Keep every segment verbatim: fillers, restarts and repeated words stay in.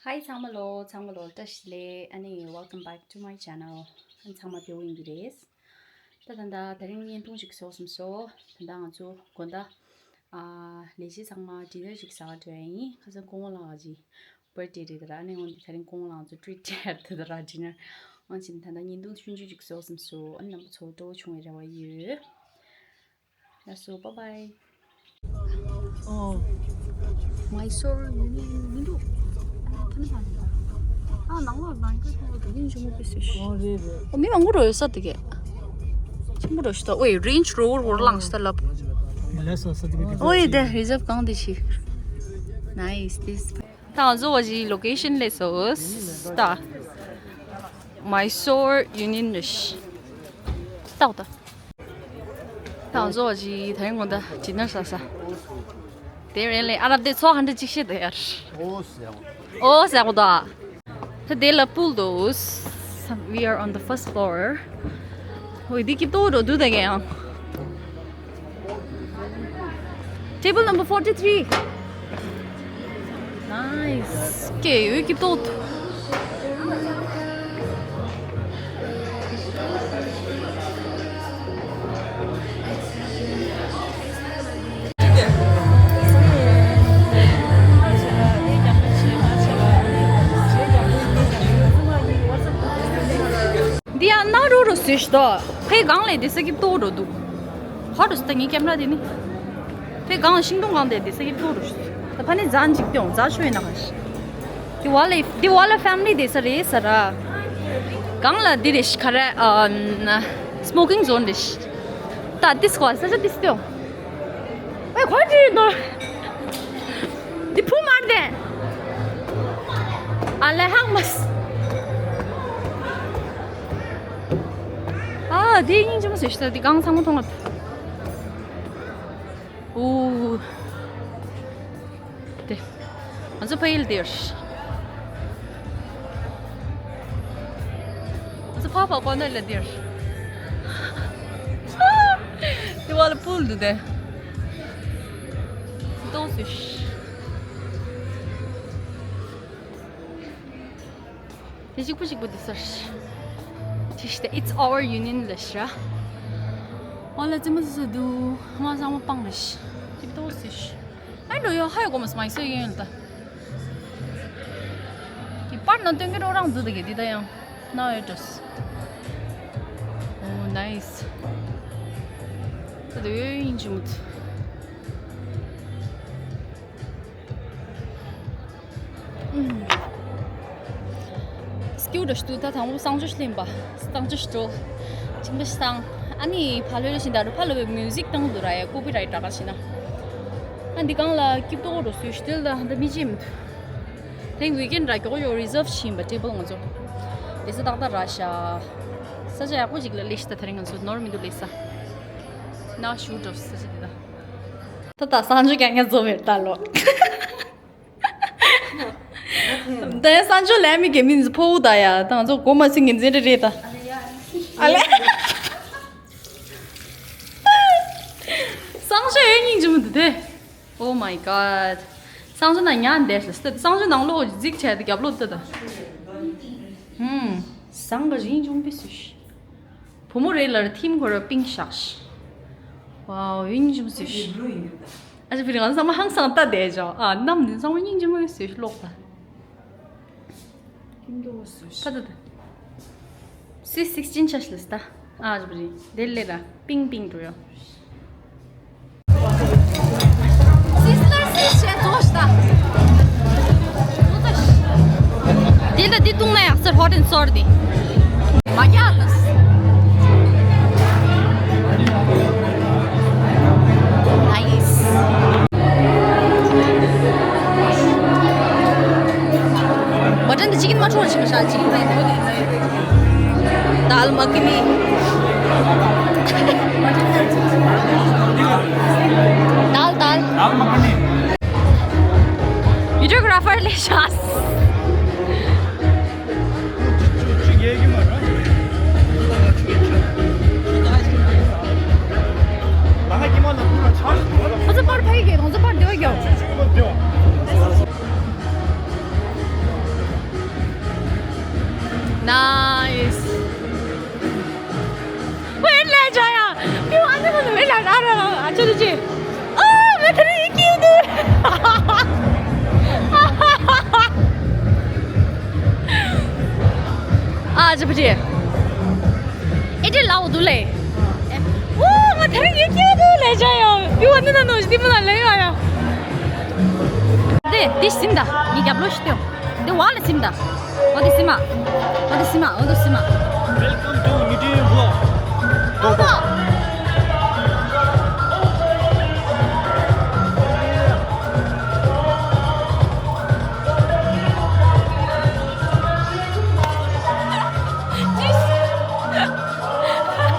Hi ཚང་མ་ལོ། ཚང་མ་ལོ་བཀྲ་ཤིས་བདེ་ལེགས། ཨ་ནི་welcome back to my channel. ཨ་ཚང་མ་བདེ་པོ་ཡིན་གྱི་རེད། ད་ད་ལྟ་དེ་རིང་བརྙན་ཐུང་ཞིག་བཟོ་བསམ་སོང་། ད་ལྟ་ང་ཚོ་དགོང་དག་ཨ་ལས་བྱེད་ཚང་མ་dinner ཞིག་ཟ་ག་འགྲོ་ཡ་ཡིན། ཁ་སང་སྐུ་ངོ་ལགས་ཀྱི་birthday རེད་ད་ར། ཨ་ནི་འོན་ཏེ་དེ་རིང་སྐུ་ངོ་ལགས་ཚོ་treat སྤྲད་ད་ར་dinner། འོན་ཅིག་ད་ལྟ་བརྙན་ཐུང་ཆུང་ཆུང་ཞིག་བཟོ་བསམ་སོང་། ཨ་ནི་རྣམ་པ་ཚོ་སྤྲོ་བོ་བྱུང་བའི་རེ་བ་ཡོད། ལགས་སོ། bye bye. ཨོ། Mysore Union མི་འདུག་ཨ་ནང་ལོགས་ལ་ཡིན་ཆུང་མོ་པི་སི། ཨོ་རེད་རེད། ཨོ་མི་མང་པོ་རོ་ཡོད་ས་དེ་གས། ཆེན་པོ་རོ་ཞིག་ད། ཨོའི་Range Rover འོར་ལངས་ཤི་ད་ལབ། ལགས་སོ་ས་དེ་གས། ཨོའི་དེ་reserve གང་དེ་ཤི། Nice this. ད་ང་ཚོ་བ་ཞིག་location སླེབས་སོང་། ད་Mysore Union རེད་ཤི། ད་འོ་ད། ད་ང་ཚོ་བ་ཞིག་ད་རིང་དགོང་དག་dinner ཟ་ས། དེ་རེད་ལེ། ཨ་རབ་དེ་ཚོ་ཧན་ཏྲ་གཅིག་ཤེས་དེ་ཡར། ཨོ་ཟ་གོ་ད། ད་དེ་ལ་pool འདུག We are on the first floor. ཧོ་འདི་སྐྱིད་པོ་འགྲོ་འདུག་ད་གས་ཡང་། Table number forty three. Nice. ཀྱེ་ཡོད་ཀྱི་ཏོག་འདི་ཡང་ན་རུ་རུ་སུས་ཤི་ཏོ། ཕའི་གང་ལས་འདི་ས་ཀྱི་ཏོག་འགྲོ་འདུག་ཧ་རུ་སྟ་ངའི་ཀེམ་ར་དེ་ནི། ཕའི་གང་ལ་ཤིང་སྡོང་གང་དེ་དེ་ས་ཡིབ་ཏོ་རུ། ད་ཕ་ནི་ཛན་ཅིག་ཏེ་འོང་ཛ་ཤོ་ཡིན་ན་ཧ་ཤི། དེ་བ་ལ་དེ་བ་ལ་ཕེ་མི་ལི་དེ་ས་རེད་ས་ར། གང་ལ་དེ་རེ་ཤི་ཁ་ར་ཨ་smoking zone རེ་ཤི། ད་དིས་ཁོ་ས་ས་དིས་ཏེ་འོང་། ཨེ་ཁོ་ཅི་ཡིན་ནོ། དེ་ཕུ་མར་དེ། ཨ་ལེ་ཧང་མ་སི། ཨ་དེ་སྙིང་རྗེ་མོ་ཟེར་ཤི་ད་དེ་གང་ཚང་མ་མཐོང་ལ། ཨོ། དེ། ང་ཚོ་ཕ་ཡུལ་དེར། ང་ཚོ་ཕ་ཕ་ཀོ་ནར་ལ་དེར། དེ་བ་ལ་པུལ་འདུག་དེ། ཏོག་སུ། དེ་གཅིག་པུ་གཅིག་པུ་དེ་སར། དེ་ཤི་ད། It's our union ལ་ཤ། ཨོ་ལ་ཙི་མ་ཙི་ཙི་འདུག་ཧ་མ་ཚང་མ་སྤང་རེ་ཤི། ཅིག་ཏོག་སི་ཤི། ཨ་འགྲོ་ཡོ་ཧ་ཡོ་གོ་མ་སི་མ་ཡི་སོ་ཡོན་ད། དེ་པར་ན་སྟོན་གི་རོ་རང་འདུག་ད་གི་དེ་ད་ཡང་ན་ཡོད་འགྲོ་སི། Oh nice. ད་དེ་ཡོད་ཡིན་ཅི་མོ་ད། སྐྱུ་རུ་ཤི་ད་དང་པོ་གསང་སྤྱོད་ཤི་ལིན་པ། གསང་སྤྱོད་ཤི་འགྲོ། ཆིམ་པ་ཤི་དང་། ཨ་ནི་ཕ་ལོས་ལ་ཤི་ད་རུ་ཕ་ལོས་པའི་མིའུ་ཟིག་བཏང་འདུག་ར་ཡ། ཀོ་པི་རའིཊ་རག་ག་ཤི་ན། ཨ་འདི་གང་ལ་སྐྱིད་ཏོག་རུ་སུས་ཤི་དེ་ལ་ད་མི་ཅི་མི་འདུག་དེང་ཝིག་ཨེན་ར་ཀྱོག་ཡོ་རི་ཛརབ་ཤི་ཡིན་པ་ཊེ་བལ་ང་ཚོ། དེ་ས་ཏག་ཏག་ར་ཤ། ས་ཆ་ཡག་པོ་ཅིག་ལ་ལས་ཤི་ད་དེ་རིང་ང་ཚོ་ནོར་མི་འདུག་ལས་ས། ན་ཤུ་འགྲོ་ས་ཆ་དེ་ད། ད་ད་གསང་སྤྱོད་ཀྱང་ངས་འཛོམས་མེད་ད་ལོ། ད་གསང་སྤྱོད་ལས་མི་གེ་མིན་ཕོ་བོ་ད་ཡ། ད་ང་ཚོ་གོ་མ་སྲིད་ངན་འཛིན་རེ་རེད་ད། ཨ་ལེ། གསང་སྤྱོད་ཡོད་སྙིང་རྗེ་མོ་འདུག་དེ། Oh my god. གསང་སྤྱོད་ནང་ཉལ་འདས་ལ་སྟེ། གསང་སྤྱོད་ནང་ལོག་གཟིགས་བྱས་ཏེ་རྒྱབ་ལོག་ལྟ་ད། ཧུམ། བཟང་ག་རིན་ཆུང་པི་སུ་ཤི། བུ་མོ་རེ་ལ་ཐིམ་ཁོ་ར་པིང་ཤག་ཤི། ཝའོ་སྙིང་རྗེ་མོ་སུ་ཤི། ཨ་ཅེ་ཕི་རི་ང་ཚང་མ་ཧང་སང་ལྟ་བསྡད་ཅོ། ཨ་ནམ་ནི་ཚང་མ་སྙིང་རྗེ་མོ་སུ་ཤི་ལོག་ད། ཁྱིམ་དུ་སུ་ཤི། ད་ད་ད། སི་སིག་སི་ཊིན་ཆ་ཤི་ལ་སྟ། ཨ་ཅེ་ཕི་རི་དེ་ལེ་ར་པིང་པིང་འགྲོ་ཡོ། སིས་ལར་སིས་བྱས་རྫོགས་ཤི་ད། དེ་ལྟ་འདི་བཏུང་ན་ཡག་སར་ཧོ་ཏན་སོར་དེ། མ་རྒྱག་ལ། ནའིས། མ་ཏན་དེ་ཅི་ཀིན་མ་ཆོག་ཆི་མ་ཤ་ཅི་ཀིན་མ་ཡིན་ནོ་དེ། दाल मखनी। दाल दाल। दाल मखनी। वीडियोग्राफर ले शास। मुझे पर भाई के, मुझे पर दे गया। Nice. ཝེ་ལེ་ཇ་ཡ། ཡོ་ཨ་ནི་མ་ཝེ་ལ་ར་ར་ར་ཨ་ཅོ་ཅི། ཨ་མེ་ཐ་རི་ཡི་ཀིའུ་དུ། ཨ་ཅི་པ་ཅི། ཨེ་ཏི་ལའོ་དུ་ལེ། ཨོ་མ་ཐ་རི་ཡི་ཀིའུ་དུ་ལེ་ཇ་ཡ། ཡོ་ཨ་ནི་ན་ནོ་ཏི་མ་ལ་ལེ་ཡ་ཡ། དེ་དེ་སིམ་ད། ངའི་རྒྱབ་ལོགས་ཤིག་སྟོན། དེ་བ་ལ་སིམ་ད། འོ་དེ་སིམ་མ། འོ་དེ་སིམ་མ། འོ་དེ་སིམ་མ། Welcome to Nitian Vlog. ཏོག་ཏོག་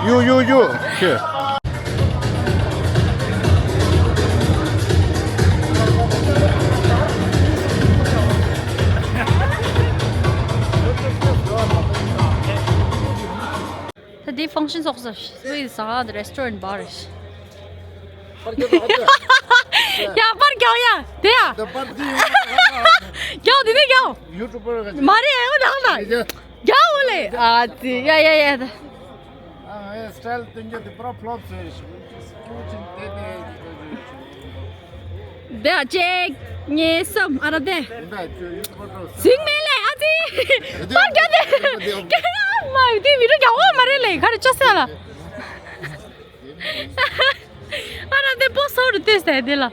ཡོ་ཡོ་ཡོ། ཁྱེད། ད་འདི་function ཚོགས་ས་སུའི་ས་ག་ད་restaurant bar ཡ་པར་རྒྱག་ཡ་དེ་ཡ། རྒྱག་དེ་ནས་རྒྱག་ཡུ་ཊུབ་པར་ག་མ་རེད་ཨེ་མ་དང་ན། རྒྱག་འོ་ལེ། ཨ་ཙི་ཡ་ཡ་ཡ་ད། ཨ་ངའི་style སྟོན་རྒྱུ་དེ་པུ་ར་flop བཟོས་རེད་ཤག་དེ་ཨ་གཅིག་གཉིས་གསུམ། ཨ་ར་དེ་ཟིང་མེད་ལེ། ཨ་ཙི་པར་རྒྱག་དེ་སྐད་མ་ཡོད་དུས་མི་རུ་རྒྱག་འོ་མ་རེད་ལེ། ག་རེ་ཅོ་ས་ལ། ཨ་ར་དེ་པོ་སོ་རུ་དེ་ས་དེ་ལ།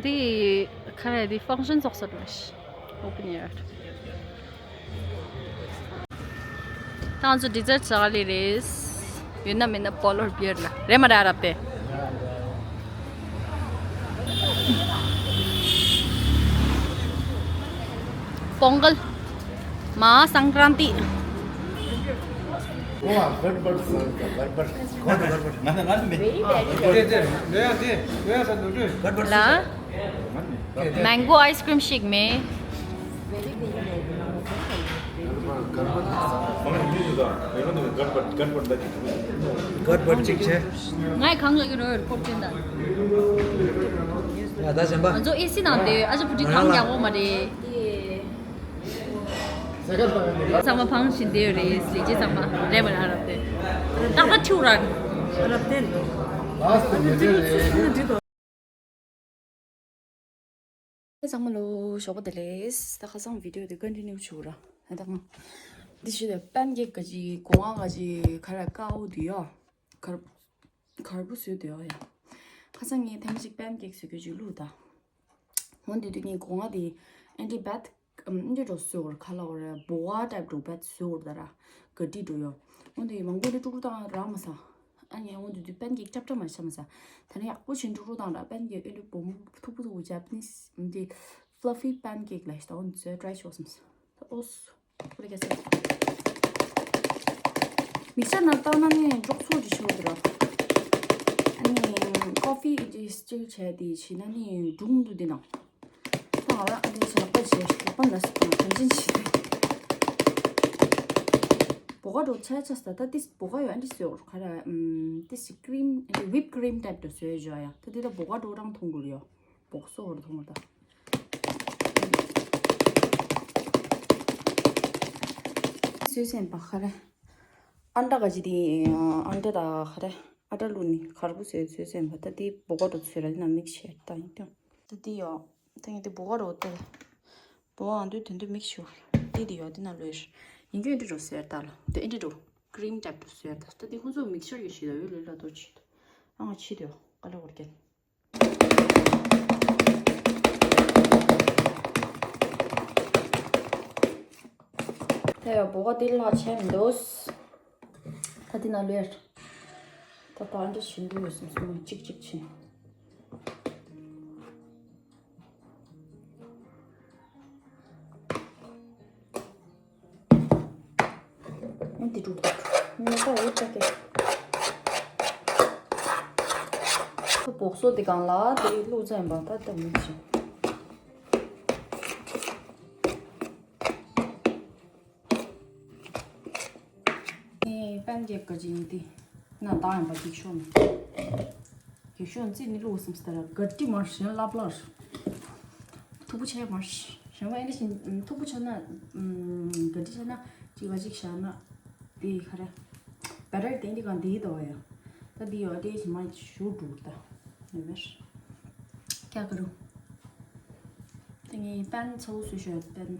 འདི་ག་རེ། འདི་function ཚོགས་ས་རེད། Open air. ད་ང་ཚོ་dessert ཟ་ག་སླེབས་རེད། ཡོད་ན་མེད་ན་polar bear ལ་རེད་མ་རེད། ཨ་ར་དེ། པོང་གལ། མ་སང་ཀྲན་ཏི། ལ། Mango ice cream ཞིག་མེད། གད་པར་གཅིག་བྱས། ང་ཡི་གང་ལ་གི་རོལ་ཕོར་ཅན་ད། ཡ་ད་གཞན་པ། ང་ཚོ་ཨེ་སི་ནང་དེ་ཨ་ཅག་བུ་ཁྲིད་གང་རྒྱག་གོ་མ་རེད། ཚང་མ་ཕང་བཞིན་བསྡད་ཡོད་རེད། ལས་བྱེད་ཚང་མ་རེད་མ་རེད། ཨ་རབ་དེ་ཏག་ཏག་ཁྲིའུ་ར། ཨ་རབ་དེ་རེད། ཚང་མ་ལོ་ཞོགས་པ་བདེ་ལེགས། ད་ཁ་སང་video དེ་continue བྱུང་ར། ད་ང་འདི་ཞུ་དེ་པན་ཀེག་ག་ཅི་གོ་ང་ག་ཅི་ག་ར་ཀའོ་དུ་ཡོ། གར་གར་པོ་བཟོས་དུ་ཡོ་ཡ། ཁ་སང་ངས་ཐེངས་གཅིག་པན་ཀེག་བཟོས་གི་ཅིག་བླུགས་ད། འོ་འདི་དུས་ངས་གོ་ང་དེ་anti bac འདི་འགྲོ་བཟོས་བར་ག་ལ་བར་བོ་ཨ་type འགྲོ་བད་བཟོས་བར་ད་ར་ག་དྲི་འགྲོ་ཡོ། འོ་འདི་མང་པོ་འདི་ཀྲུག་ཀྲུག་བཏང་རག་མ་ས། ཨ་ནི་འོ་འདི་དུས་པན་ཀེག་ཅབ་ཅབ་མ་ཤ་མ་ས། ད་ནི་ཡག་པོ་བྱིན་ཀྲུག་ཀྲུག་བཏང་ར་པན་ཀེག་ཨེ་འདྲ་བོ་མོ་མཐུག་པོ་མཐུག་པོ་Japanese འདི་fluffy pancake ལ་ཤ་ད་འོ་འདི་ཚོ་try ཆོག་སམ་ས། ད་ཨོ་སི་པུ་རི་ཀ་ས། མིག་སར་ནང་བཏང་ན་ནི་འཇོག་ཚོགས་ཀྱི་ཆོག་འདི་ར། ཨ་ནི་coffee འདི་སི་ཊིར་བྱས་དེ་བྱིན་ན་ནི་སྒྲུང་འདུག་འདི་ནང་། ད་ང་རང་ཨ་འདི་ཆ་ལག་པ་བྱས་ལག་པ་ན་སི་ཀོང་དོན་ཅན་བྱས་ཏེ། བོ་ཀ་འགྲོ་ཆ་ཆ་ས་ད་ཏིས་བོ་ཀ་ཡོད་ཨ་འདི་བཟོས་ཡོད་ག་ར་ཨམ་ཏིས་cream whipped cream type དུ་བཟོས་ཡོད་ཡ། ད་འདི་ད་བོ་ཀ་འགྲོ་རང་མཐོང་དགོས་ཡོད། བོག་སོ་བོར་མཐོང་ད། བཟོས་ཟིན་པ་ག་རེ། ཨན་ཏྲ་ག་ཅི་དེ་ཨན་ཏྲ་ད་ག་རེ། ཨ་ཏྲ་ལུ་ནི་གར་པོ་བཟོས་བཟོས་ཟིན་པ་ད་དེ་བོ་ཀ་འགྲོ་བཟོས་ར་དེ་ན་མིག་ཤེར་ད་ཡིན་ཀྱང་། ད་དེ་ཡོད། ད་ངས་དེ་བོ་ཀ་རོ་དེ། བོ་ཀ་འདུག་དེ་འདུག་མིག་ཤོར། དེ་དེ་ཡོད་དེ་ན་ལོས། ཡིན་རྒྱུ་ཨེ་འདྲ་རོ་ཟེར་ད་ལ། དེ་ཨེ་འདྲ་རོ། cream type དུ་ཟེར་ད། ད་དེ་ཁོ་ཚོ་mixture གི་ཞིག་ད་ཡོད་ལོས་ལ་དོ་ཆི་དོ། ཨ་ང་ཆི་དོ་ཡོད་ཀ་ལ་བོར་ཀན། དེ་ཡོད་བོ་ཀ་དེ་ལ་ཆེ་མི་འདུག་ད་དེ་ན་ལོས། ད་ད་ཨ་འདྲ་ཞིག་འདུག་ཡོད་སམ་སོང་གཅིག་གཅིག་ཕྱིན། འདི་འགྲོ། ངས་ད་འོ་ཅག་གེ། ད་བོག་སོ་འདི་གང་ལ་དེ་བླུགས་ཚར་ཡིན་པ་ད་ལྟ་མི་བྱེད། ངས་པན་ཀེག་ག་ཅི་ཡིན་ཏེ། ན་བཏང་ཡིན་པ་འགྱིག་ཤོག་ནང་། འགྱིག་ཤོག་རྩིས་ནི་བླུགས་སམ་སྟེ་ར་ག་ཏི་མར་ཞེན་ལབ་ལར། མཐུག་པོ་ཆེ་མར། རང་དབང་ཨེ་འདྲ་བཞིན་མཐུག་པོ་ཆགས་ན། ག་འདྲ་བྱས་ན་གཅིག་ལ་གཅིག་བཞག་ན་དེ་ག་རེ། བེ་ཊར་དེ་འདི་གང་དེ་ཡིན་དོ་ཡ། ད་འདི་ཡོད་དེ་ཞིམ་མ་ཞུ་འགྲོ་ད། ཡོད་མེད། ཀྱ་ག་རུ། དེ་ངའི་པན་ཚོ་སུ་ཞོ་པན།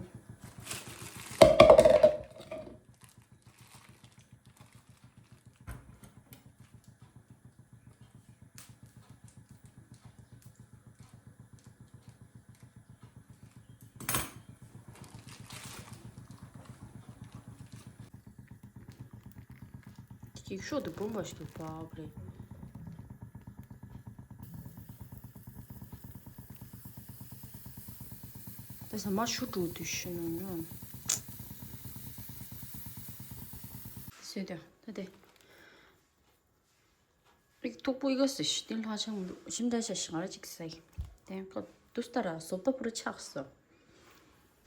ཅིག་ཤོག་ཏུ་བུམ་པ་ཞིག་ཏུ་བབ་རེད། ད་ཟ་མ་ཤུ་དྲུག་དུ་ཤི་ནོ་ནོ། སོས་ཏེ་ད་དེ། ཨིག་ཐུག་པོ་ཨི་ག་སི་ཤི་ཏིན་ལྷ་ཆང་ཞིམ་འདྲ་ཤ་ཞིང་ར་ཅིག་སའི། དེ་ཁ་དུས་ལྟར་ར་བཟོ་ལྟ་བུ་ར་ཆགས་སོ།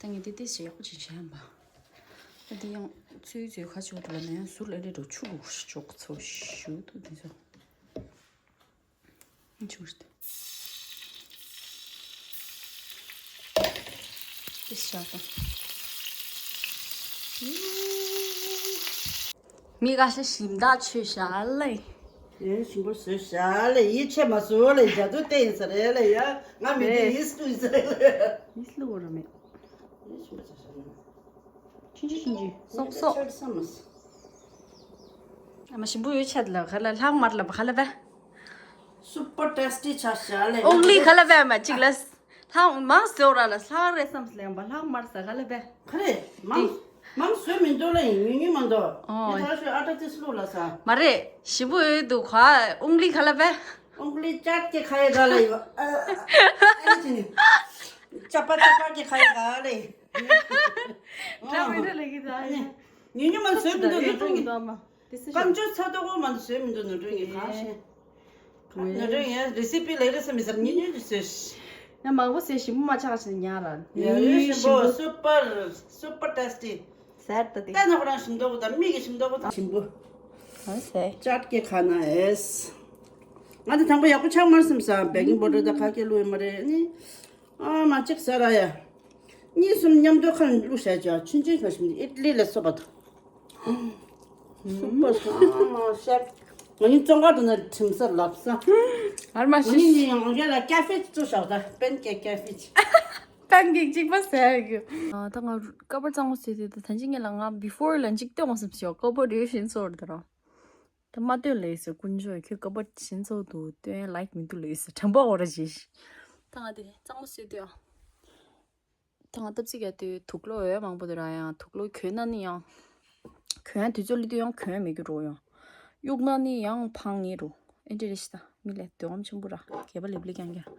ད་ངས་དེ་དེ་ཞིག་ཡག་པོ་ཅིག་བྱས་ཡིན་པ། ད་དེ་ཡང་ཚོས་ཚོས་ཁ་ཆུ་བ་ལ་ན་ཡང་ཟུར་ལ་ལེ་འགྲོ་ཆུ་རུ་ཤོག་ཚོ་ཞུ་ཐུག་དེ་ཚོ། ཆུ་རུ་ཏེ། དེ་ཞག་པ། མི་ག་ཤ་ཞིམ་ད་ཆོས་ཤ་ལེ། ཡེ་ཞིམ་པོ་བཟོས་ཤ་ལེ། ཡིད་ཆེས་མ་བཟོ་ལེ། རྒྱ་ཚོ་བལྟས་ཡིན་ས་རེད་ལེ་ཡ། ང་མི་དེ་ཡིད་སུ་ཡིན་ས་རེད་ལེ། ཡིད་སུ་བོར་མེད། ཡེ་ཞིམ་པོ་བཟོས་ཤ་ལེ། ཆུང་ཆུང་ཆུང་ཆུང་། སོག་སོག་ཆར་ས་མ་ས། ཨ་མ་ཞིམ་པོ་ཡོད་ཆད་ལ་ག་ལ་ལྷག་མར་ལ་ག་ལ་བས། སུ་པར་ཊེ་སི་ཊི་ཆ་ཤ་ལེ། ཨོང་ལི་ག་ལ་བས་མ་གཅིག་ལ། ལྷག་མང་ཟོ་ར་ལ་ལྷག་རེ་བསམ་སི་ལེན་པ་ལྷག་མར་ས་ག་ལ་བས། ཁ་རེ་མང་། མང་བཟོས་མི་འདུག་ལ་ཡིན་ཉུང་ཉུང་མ་འདུག་ཨོ། ངས་ད་ཤོད་ཨ་ཏྲ་ཏི་སུ་ལོ་ལ་ས། མ་རེད་ཞིམ་པོ་ཡོད་འདུག་ག་ཨོང་ལི་ག་ལ་བས། ཨོང་ལི་ཅག་གི་ཁ་ཡེ་ག་ལ་ཡོད། ཨ་ཨ་ཨ་ཅི་ནི། ཅ་པ་ཅ་པ་གི་ཁ་ཡེ་ག་ལ་ཡིན། ད་མི་འདྲ་ལ་གི་ད་ཡིན། ཉུང་ཉུང་མ་བཟོས་མི་འདུག་ནོར་སྒྲོན་གྱིས། ཀམ་ཅོ་ཚ་ཏོག་མ་བཟོས་མི་འདུག་ནོར་སྒྲོན་གྱིས་གང་ཤེས། ནོར་སྒྲོན་ཡང་རི་སི་པི་ལས་རེ་ས་མི་ཟེར་ཉུང་ཉུང་གི་བཟོས། ཡང་མང་པོ་བཟོས་ཞིམ་པོ་མ་ཆགས་ཤིང་ཉག་ར། ཡ་ཡོད་ཞིམ་པོ་སུ་པར་སུ་པར་ཊེ་སི་ཊི། ཟེར་ད་དེ། ལྟ་ན་ཁོ་རང་ཞིམ་མདོག་དང་མིག་གི་ཞིམ་མདོག་དང་ཞིམ་པོ། ཨ་ཟེ། ཅག་གི་ཁ་ན་ཨེས། ང་དེ་དང་པོ་ཡག་པོ་ཆགས་མར་སེམས་ས་བེ་ཀིང་པའུ་ཌར་དང་ཁ་སྐད་བླུགས་ཡོད་མ་རེད་ནི། ཨ་མ་གཅིག་ཟ་ར་ཡ། གཉིས་གསུམ་མཉམ་དུ་ཁ་བླུགས་བྱས་ཀྱང་ཆུན་ཆུན་ཁ་ཞིམ་ཨིཊ་ལི་ལ་སོ་པ་དང་། སུ་པར་ཨ་མ་ཤེག་ང་གཉིས་བཙོན་ཁང་དུ་ན་ཁྲིམས་ས་ལབ་ས། ཨར་མ་ང་གཉིས་ཤི། ནི་ཡང་ཡ་ལ་ཀ་ཧྥེ་བཙོ་བཞག་ད་པན་ཀེག་ཀ་ཧྥེ། པན་ཀེག་གཅིག་པ་ཟེར་རྒྱུ། ཨ་ད་ང་ཀ་པར་གཙང་མ་བཟོས་ཏེ་ད་ད་ཅི་ངས་ལ་ང་བི་ཧྥོར་ལ་འཇིག་ལྟོས་འོང་བསམ་ཞོག་ཀ་པར་རེ་ཞིན་ཚོར་ད་ར། ད་མ་སྟོན་ལས་ཟེར་དཀོན་མཆོག་ཁྱོད་ཀ་པར་ཞིན་ཚོར་འདུག་སྟོན་ལའིག་མི་འདུག་ལས་ཟེར་དྲན་པ་འོ་ར་ཞེས། ད་ང་དེ་གཙང་མ་བཟོས་ཏེ་ཨ། ད་ང་སྟབས་ཚིག་ཡ་དུས་དུག་ལོག་འོས་མང་པོ་དེ་ར་ཡང་དུག་ལོག་གྱོན་ན་ནི་ཡང་། གྱོན་དུས་ཚོད་ལི་དུས་ཡང་གྱོན་མེད་རྒྱུ་རོ་ཡང་། གཡུག་ན་ནི་ཡང་ཕང་ངེ་རོ། ཨེ་འདྲ་རེ་ཞིག་ད་མི་ལས་དོ་འམ་ཆེན་པོ་ར་གད་པ་ལེབ་ལེ་རྐྱང་རྐྱང་།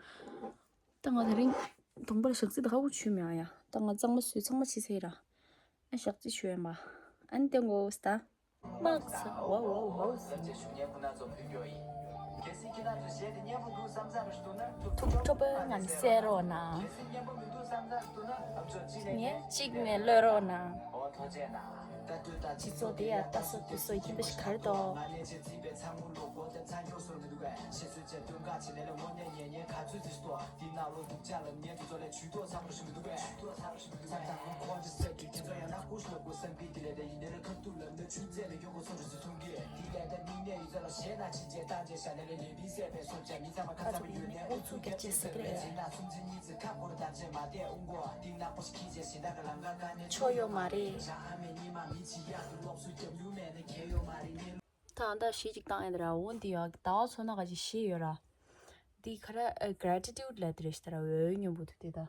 ད་ང་དེ་རིང་གདོང་པ་ལ་ཞག་རྩི་ད་ཧ་གོ་ཆུ་མེད་ཨ་ཡ། ད་ང་གཙང་མ་བཟོས་ཚང་མ་ཕྱི་ཚེ་ར། ཨ་ཞག་རྩི་ཆུ་ཡོད་མ། ཨ་ནི་དེ་མགོ་བོ་སྟ། མག་ས་ཝ་ཝ་ཝ་ས། ཐུགས་ཁྲོ་པོའི་ངང་གསལ་རོགས་གནང་། ངས་གཅིག་ནས་གློད་རོགས་གནང་། སྤྱི་ཚོགས་དེ་ཡ་ལྟ་ས་དུ་སོ་ཡིན་པ་ཞིག་ག་རེ་འདུག་ཨུ་ཚུགས་རྒྱབ་བྱེད་ཟེར་གི་རེད། ཆོ་ཡོད་མ་རེད། ད་ད་གཞས་ཅིག་བཏང་ཡ་དེ་ར་འོ་འདི་ཡ་ཟླ་བ་མཚོན་ན་ག་ཅིག་གཞས་ཡོད་ར། འདི་ག་ར་gratitude་ལ་དེ་རེད་ཤི་ད་ར་འོས་སྙོམས་པོ་དུ་དེ་ད།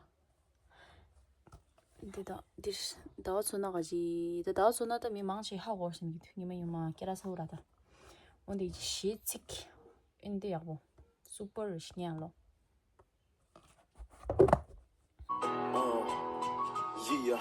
འདི་དང་འདིར་ཟླ་བ་མཚོན་ན་ག་ཅི། ད་ཟླ་བ་མཚོན་ན་ད་མི་མང་ཆེ་ཧ་གོ་བཞིན་གྱི་དུས་ཉི་མ་ཉི་མ་སྐད་གྲགས་ཚ་བོ་ར་ད། འོན་ཏེ་གཞས་ཚིག་ཨིན་དེ་ཡག་པོ། སུ་པར་ཞིག་ཉན་ལོ། ཡི་ཡ།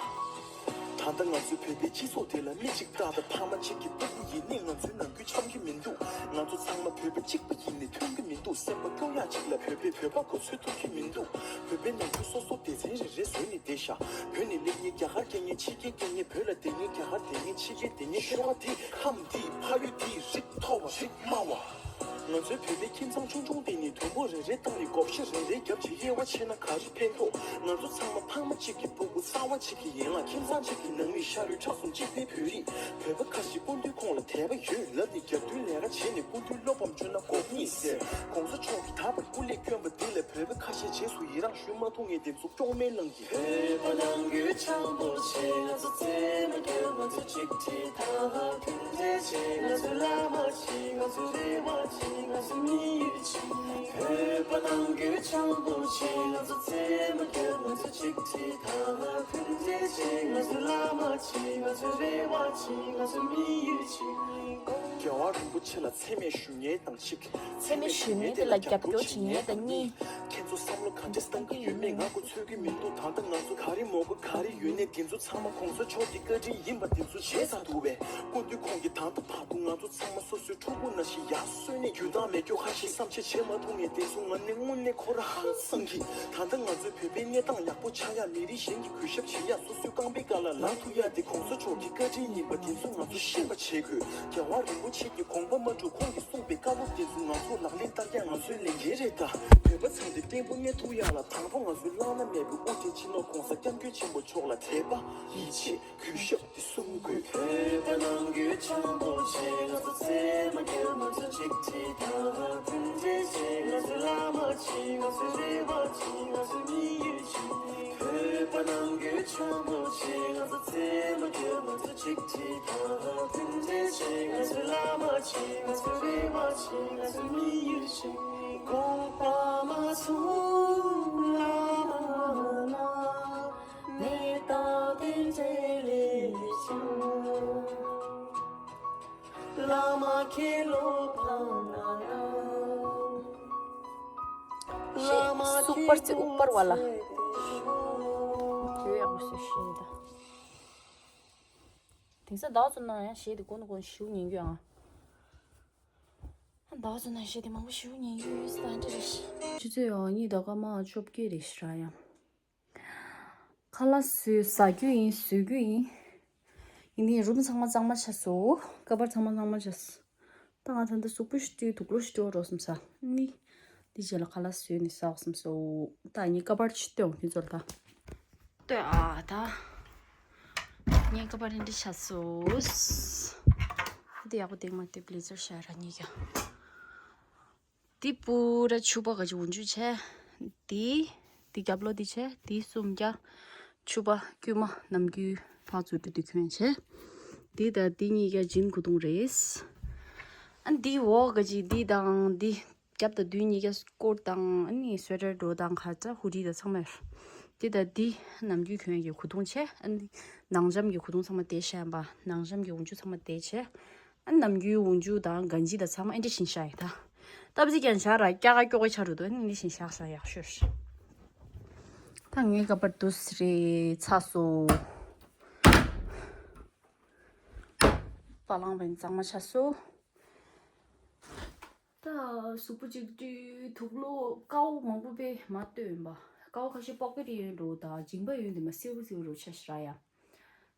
ད་ལྟ་ང་ཚོའི་བོད་པའི་སྤྱི་ཚོགས་དེ་ལ་མི་གཅིག་ལྟ་ད་ཕ་མ་གཅིག་གི་སྤུ་གུ་ཡིན་ནི་ང་ཚོའི་ནང་ཁུལ་འཆམ་གྱི་མི་འདུག་ང་ཚོ་ཚང་མ་བོད་པ་གཅིག་པ་ཡིན་ནི་མཐུན་གྱི་མི་འདུག་སེམས་པ་སྐྱོ་ཡག་ཅིག་ལ་བོད་པས་བོད་པ་གོ་ཚོད་ཐུབ་ཀྱི་མི་འདུག་བོད་པའི་ནང་ཁུལ་སོ་སོ་སྡེ་ཚན་རེ་རེ་བཟོས་ནས་བསྡད་ཤག་བོད་ནས་སླེབས་མཁན་རྒྱ་གར་སྐྱེ་མཁན་ཕྱི་རྒྱལ་སྐྱེ་མཁན་བོད་ལ་བསྡད་མཁན་རྒྱ་གར་བསྡད་མཁན་ཕྱི་རྒྱལ་བསྡད་མཁན་ཤོ་ག་དེ་ཁམས་འདི་ཕ་ཡུལ་འདི་རིགས་མཐོ་བ་རིགས་དམའ་བ། ང་ཚོའི་བོད་པའི་ཁྱིམ་ཚང་ཆུང་ཆུང་དེ་ནི་དུམ་བུ་རེ་རེ་བཏང་ནས་བགོ་བཤའ་རེ་རེ་བརྒྱབ་བྱས་དབྱེ་བ་ཕྱེ་ན་ག་རེ་ཕན་ཐོགས། ང་ཚོ་ཚང་མ་ཕ་མ་གཅིག་གི་ཕྲུ་གུ་གསར་བ་གཅིག་གི་ཡན་ལག་ཁྱིམ་ཚང་གཅིག་གི་ནང་མི་ཤ་རུས་ཁྲག་གསུམ་གཅིག་པའི་བོད་རིགས། བོད་པ་ཁ་ཤས་སྐུ་མདུན་ཁོང་ལ་དད་པ་ཡོད་ལབ་ནས་རྒྱབ་མདུན་ལས་ཀ་བྱས་ནས་སྐུ་མདུན་བློ་ཕམ་བྱུང་ན་དགོས་ངེས་ཟེར། ༸གོང་ས་མཆོག་གིས་ད་བར་སྐུ་ལས་བསྐྱོན་པ་འདི་ལས་བོད་པ་ཁ་ཤས་རྗེས་སུ་ཡི་རང་ཞུ་མ་ཐུབ་མཁན་དེ་ཚོ་སྐྱོང་མེད་གནང་གི། བོད་པ་ནང་ཁུལ་འཆམ་པོ་བྱེད། ང་ཚོ་རྩེད་མོ་རྒྱག་ང་ཚོ་གཅིག་ཁྲིད་ད་ཧ་མཐུན་སྒྲིལ་བྱེད། ང་ཚོ་བླ་མ་གཅིག་ང་ཚོ་རེ་བ་གཅིག་ང་ཚོ་མི་ཡུལ་གཅིག་བོད་པ་ནང་ཁུལ་འཆམ་པོ་བྱེད། ང་ཚོ་རྩེད་མོ་རྒྱག་ང་ཚོ་གཅིག་ཁྲིད་ད་ཧ་མཐུན་སྒྲིལ་བྱེད། ང་ཚོ་བླ་མ་གཅིག་ང་ཚོ་རེ་བ་གཅིག་ང་ཚོ་མི་ཡུལ་གཅིག་རྒྱལ་བ་རིན་པོ་ཆེ་ལ་མཚན་སྨད་ཞུ་མཁན་དང་གཅིག་མཚན་སྨད་ཞུ་མཁན་དེ་ལ་རྒྱབ་སྐྱོར་བྱེད་མཁན་དང་གཉིས། ཁྱེད་ཚོ་བསམ་བློ་ག་འདྲས་གཏང་གི་ཡོད་མེད་ང་མགོ་ཚོད་ཀྱི་མི་འདུག་ད་ལྟ་ང་ཚོ་ག་རེ་མོ་གོ་ག་རེ་ཡོད་ནས་དེ་ཚོ་ཚང་མ་གོང་ས་མཆོག་གི་བཀའ་དྲིན་ཡིན་པ་དེ་ཚོ་བྱས་ཚར་འདུག་པས། སྐུ་མདུན་ཁོང་གིས་ད་ལྟ་བར་དུ་ང་ཚོ་ཚང་མ་སོ་སོའི་ཕྲུ་གུ་ནང་བཞིན་ཡར་གསོས་ནས་རྒྱུན་བདག་མེད་སྐྱོ་ཁ་ཞིག་བསམ་ཆེ་བྱེད་མ་ཐུབ་ངས་དེ་ཚོ་ང་ནི་དངོས་གནས་ཁོ་ར་ཧང་སང་གི། ད་ལྟ་ང་ཚོའི་བོད་པའི་གནས་སྟངས་ཡག་པོ་ཆགས་ཡ་མི་རིགས་གཞན་གྱི་གུས་ཞབས་བྱེད་ཡ་སོ་སོའི་རྐང་པའི་བཀའ་ལ་ལངས་ཐུབ་ཡ་དེ་གོང་ས་མཆོག་གི་བཀའ་དྲིན་ཡིན་པ་དེ་ཚོ་ང་ཚོ་ཤེས་པ་བྱེད་དགོས། རྒྱལ་བ་རིན་པོ་ཆེ་གི་དགོངས་པ་མ་འཁྲུག་ཁོང་གིས་གསུངས་པའི་བཀའ་སློབ་དེ་ཚོ་ང་ཚོ་ལག་ལེན་བསྟར་ཡ་ང་ཚོའི་ལས་འགན་རེད་ད། བོད་པ་ཚང་དེ་བརྟན་པོ་གནས་ཐུབ་ཡ་ལ་དང་པོ་ང་ཚོའི་བླ་ན་མེད་པའི་དབུ་ཁྲིད་སྤྱི་ནོར་༸གོང་ས་༸སྐྱབས་མགོན་ཆེན་པོ་མཆོག་ལ་དད་པ་ཡིད་ཆེས་གུས་ཞབས་དེ་གསུམ་དགོས། བོད་པ་ནང་ཁུལ་འཆམ་པོ་བྱེད། ང་ཚོ་རྩེད་མོ་རྒྱག་ང་ཚོ་གཅིག་ཁྲིད་ད་ཧ་མཐུན་སྒྲིལ་བྱེད། ང་ཚོ་བླ་མ་གཅིག་ང་ཚོ་རེ་བ་གཅིག་ང་ཚོ་མི་ཡུལ་གཅིག་བོད་པ་ནང་ཁུལ་འཆམ་པོ་བྱེད། ང་ཚོ་རྩེད་མོ་རྒྱག་ང་ཚོ་གཅིག་ཁྲིད་ད་ཧ་མཐུན་སྒྲིལ་བྱེད། ང་ཚོ་བླ་མ་གཅིག་ང་ཚོ་རེ་བ་གཅིག་ང་ཚོ་མི་ཡུལ་གཅིག་དགོངས་པ་མ་ཚོམས་བླ་མ་ལ། གནས་བདག་རྟེན་འབྲེལ་ལས་བྱུང་། བླ་མ་ཁྱེད་བློ་ཕམ་ན་ལ། བླ་མ་ཤེས། སུག་པར་ཙི་ཨུག་པར་བ་ལ། ཁྱེད་བློ་ཚད་དེ་བྱུང་། ཡོད་ཡག་པོ་ཞིག་ཤེས་ད། དེང་སང་ཟླ་བ་ཚོ་ནང་ཡང་གཞས་དེ་གོ་ནོ་གོ་ཞིའུ་ཉན་རྒྱུ་ཨང་། ཟླ་བ་ཚོ་ནང་གཞས་དེ་མང་པོ་ཞིའུ་ཉན་རྒྱུ་ཡོད་ས་འདྲ་རེད་ཤི། ཆུ་ཚོད་ཡང་གཉིས་དང་སྐར་མ་བཅོ་བརྒྱད་རེད་ཤི་ར་ཡང་། ཁ་ལག་བཟོས་ཟ་རྒྱུ་ཡིན་བཟོ་རྒྱུ་ཡིན། ཡིན་ནའི་རུམ་ཚང་མ་གཙང་མ་ཆགས་སོང་། ཀ་བར་ཚང་མ་གཙང་མ་ཆགས་སོང་། ད་ང་ད་ལྟ་གཟུགས་པོ་ཞིག་བཏུས་དུག་ལོག་ཞིག་སྤྲོད་རོགས་བསམ་ས་ནི། འདི་རྗེས་ལ་ཁ་ལག་བཟོས་ནས་ཟ་བསམ་སོང་། ད་ངས་ཀ་བར་ཞིག་སྟོན་འོང་ཁྱོད་ཚོ་ལ་ད། ལྟོས་ཨ་ད། ངས་ཀ་བར་འདི་འདྲ་ཆགས་སོང་། འདི་ཡག་པོ་འདུག་མ་འདུག་བློ་ཚད་ཤར་ར་ཉིད་ཀྱང་། འདི་པུ་ར་ཕྱུ་པ་ག་ཅི་འོ་འཇུ་བྱས། འདི། འདི་རྒྱབ་ལོགས་འདི་བྱས། འདི་གསུམ་རྒྱ། ཕྱུ་པ་དཀྱུས་མ་ནམ་རྒྱུན་ཕག་ཚོ་འདྲ་འདི་གྱོན་བྱས། འདི་དང་འདི་གཉིས་ཀ་ཇིན་གོས་ཐུང་རེད། ཨ་འདི་འོག་ག་ཅི་འདི་དང་འདི། རྒྱབ་དང་མདུན་གཉིས་ཀ་ཀོཊ་དང་ཨ་ནི་སུ་ཝེ་ཊར་འདྲ་དང་ག་ཚ་ཧུ་ཌི་དང་ཚང་མ་ཡོད། འདི་དང་འདི་ནམ་རྒྱུན་གྱོན་ཡག་གི་གོས་ཐུང་བྱས། ཨ་ནི་ནང་འཇམ་གྱི་གོས་ཐུང་ཚང་མ་དེ་བྱས་པ། ནང་འཇམ་གྱི་འོ་འཇུ་ཚང་མ་དེ་བྱས། ཨ་ནམ་རྒྱུན་འོ་འཇུ་དང་གན་ཇི་དང་ཚང་མ་ཨེ་འདྲ་བཞིན་བཞག་ཡིན་ད། སྟབས་ཅིག་ཀྱང་བཞག་ར་སྐྱ་ཀ་ཀྱོག་ཀྱོག་ཆགས་འགྲོ་འདུག་ཨ་ནི་འདི་བཞིན་བཞག་ས་ཡག་ཤོས་རེད། ད་ངའི་ཀ་བར་འདུག་སེ་རེད་ཚར་སོང་། པ་ལང་བན་གཙང་མ་ཆགས་སོང་། ད་གཟུགས་པོ་གཅིག་བཏུས་དུག་ལོག་ཀའུ་མང་པོ་པས་མ་བཏོན་པ། ཀའུ་ཁ་ཤས་པགས་པའི་རིགས་ཡོད་འགྲོ་ད་མཇིང་པ་ཡོད་འདི་མ་སེའུ་སེའུ་རུ་ཆ་ཤི་ར་ཡ།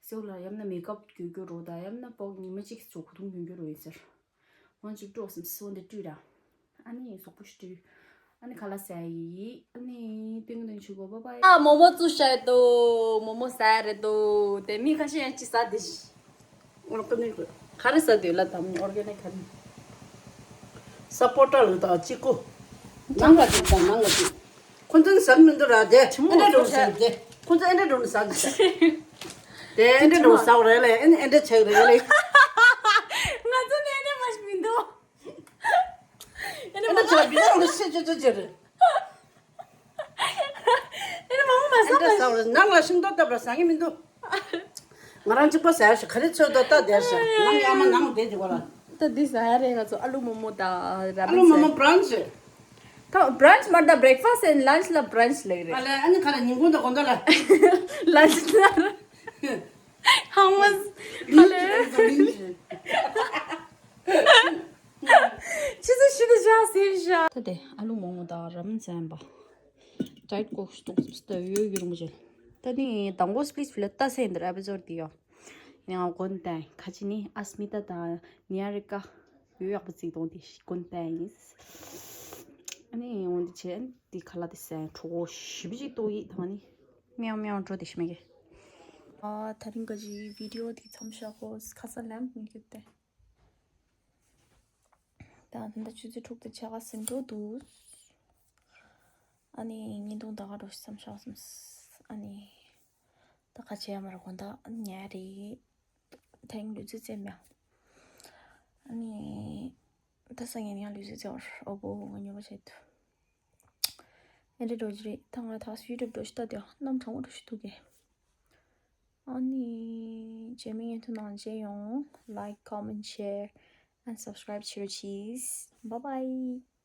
སེའུ་ལ་ཡམ་ན་མེ་ཀབ་གྱོན་གྱོ་རོ་ད་ཡམ་ན་པོག་ཉི་མ་གཅིག་ཚོ་གོས་ཐུང་གྱོན་གྱོ་རོ་ཡིན་ཟེར། ང་གཅིག་སྤྲོ་སེམས་སོ་འདི་བཏུས་ར། ཨ་ནི་གཟུགས་པོ་ཞིག་བཏུས། ཨ་ནི་ཁ་ལག་ཟ་ཡི། ཨ་ནི་སྟོན་གྱི་དོན་ཆུ་གོ་བ་བ་ཡ། ཨ་མོ་མོ་བཙུགས་བཞག་ཡོད་དོ། མོ་མོ་ཟ་ཡ་རེད་དོ། དེ་མི་ཁ་ཤས་ཡང་ཅི་ཟ་དེ་ཤི། ཨོར་ག་ནི་ག་རེ་ཟ་དུས་ལ་དམ་ཨོར་ག་ནི་ག་ནི། ས་པོ་ཊ་ལ་དང་གཅིག་གོ། ནང་ལ་གཅིག་དང་ནང་ལ་གཅིག་ཁོ་ཚོ་ནི་ཟ་གི་མི་འདུག་ར་དེ། ཨེ་འདྲ་འགྲོ་ཟ་དེ། ཁོ་ཚོ་ཨེ་འདྲ་འགྲོ་ནི་ཟ་གི་ཟ། དེ་ཨེ་འདྲ་འགྲོ་ཟ་བ་རེད་ལ་ཨེ་ནི་ཨེ་འདྲ་ཆགས་རེད་ལ། ང་ཚོ་ནི་ཨེ་འདྲ་མ་ཞིག་མི་འདུག་ཨེ་འདྲ་མ་ཆགས་མི་འདུག་ཨེ་འདྲ་ཤི་ཅི་ཅི་ཅི་རེད། ཨེ་འདྲ་མང་པོ་མ་ཟ་མ་ཟ་བ་རེད། ནང་ལ་ཤིང་ཏོག་བཏབ་ར་ཟ་གི་མི་འདུག་ང་རང་གཅིག་པོ་ཟ་ཡ་ཞིག་ག་རེ་ཚོད་དོ་ལྟ་བསྡད་ཤག་ནང་གི་ཨ་མ་ནང་བསྡད་དེ་གོ་ལ། ད་འདི་ཟ་ཡ་རེད། ང་ཚོ་ཨ་ལུ་མོག་མོག་དང་ར་ཨ་ལུ་མོག་མོག་བྷ་རན་ཆི། ད་བྷ་རན་ཆི་མ་རེད་ད་བྷི་རེག་ཕ་སི་ཊི་ཨེན་ཌི་ལན་ཆི་ལ་བྷ་རན་ཆི་ལབ་ཀྱི་རེད། ཨ་ལས་ཨ་ནི་ག་ལ་ཉིན་གུང་དང་དགོང་དག་ལ། ལན་ཆི་ལ། ཧང་མ་ཧ་ལས། ཆི་ཟིག་ཤི་ད་བཞག་ཟེར་བཞག་ད་དེ་ཨ་ལུ་མོག་མོག་དང་ར་མེན་ཟ་ཡིན་པ། ཌའེ་ཊི་ཀོག་ཤི་ཏོག་ཙམ་ད་ཡོད་ཡོད་རུང་བྱེད། ད་ནི་དང་པོ་སི་པི་ལི་སི་ཕི་ལ་ལྟ་སེ་ཡིན་ད་ར་ཨེ་པི་སོ་ཌི་དེ་ཡོད། ཡང་གོན་ཏེ་ཁ་ཅི་ནི་ཨ་སྨི་ཏ་དང་ནི་ཡ་རི་ཀ། ཡོད་ཡག་པོ་བརྩིགས་གཏོང་དེ་ཤི་ཀུན་ཏན་ཡིན། ཨ་ནི་འོན་ཏེ་ཆེ་དེ་ཁ་ལ་དེ་སེ་གྲོགས་ཞིབ་ཅིག་ཏོ་ཡིད་ཐང་ནི་མེའོ་མེའོ་འགྲོ་དེ་ཤི་མེ་གེ། ཨ་ད་རིང་ག་ཅི་བི་ཌི་ཡོ་དེ་མཚམས་བཞག་གོ། ཁ་ས་ལམ་མི་གི་དེ། ད་ད་ཆུ་ཚོད་དྲུག་དང་ཕྱེད་ཀ་ཟིན་འགྲོ་འདུག་ཨ་ནི་ཉིན་དུང་ད་ག་འགྲོ་ཤི་མཚམས་བཞག་སམ། ཨ་ནི་ད་ག་བྱེད་ཡ་མ་ར་དགོང་དག་ཉལ་རེད། དེང་ལུས་རྩལ་རྩེད་མེད། ཨ་ནི་ད་སང་ཉིན་ཡང་ལུས་རྩལ་རྩེ་བར་ཨོ་བོ་ང་ཉོ་བ་བྱེད་དུ། ཨེ་འདྲ་འགྲོ་གི་རེད། ད་ང་ད་སུའི་རབ་འགྲོ་ཤི་ད་དེ་གནམ་གྲང་མོ་འགྲོ་ཤི་འདུག་གས། ཨ་ནི་རྗེས་མའི་ཉིན་ཐུན་ནང་མཇལ་ཡོང་། Like, comment, share and subscribe བྱེད་རོགས་གྱིས། Bye bye.